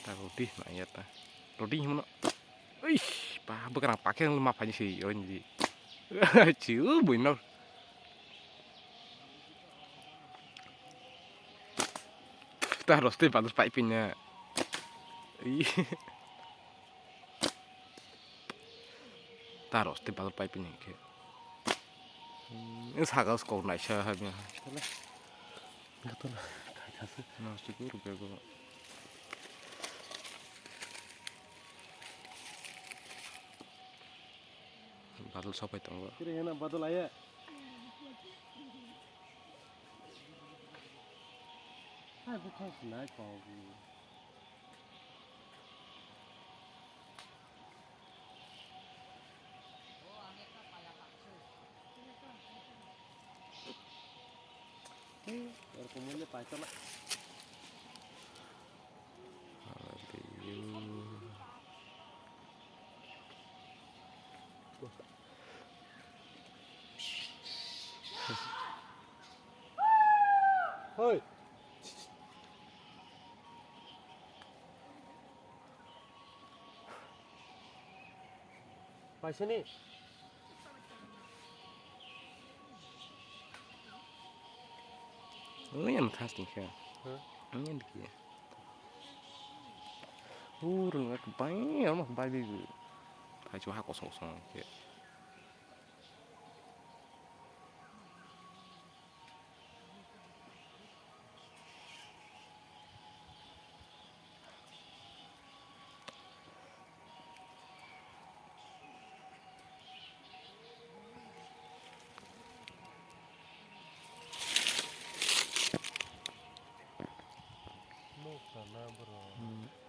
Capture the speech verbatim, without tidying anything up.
Ta rodi na ya ta. Rodi himno. Uish, pa bwkrang pakhe ma phaini se oi ni. Chiu buino. Ta roste badur pai pinya. Ih. Ta roste badur pai pinya khe. Hmm, saka skok naisa ha bia. Gatula. Gatula. Nasi guru bego. Badal sopai tongo. Kiri hena badal aya. Hai bukhang sinai kau. Erokom hile paitala. Hoi. Paisani. Ini yang khas nih ya. Hah? Ini yang dikit. Urung aku bayar mah babi. Hai cuma kosong kosong ya. Mokta na bro. Hmm.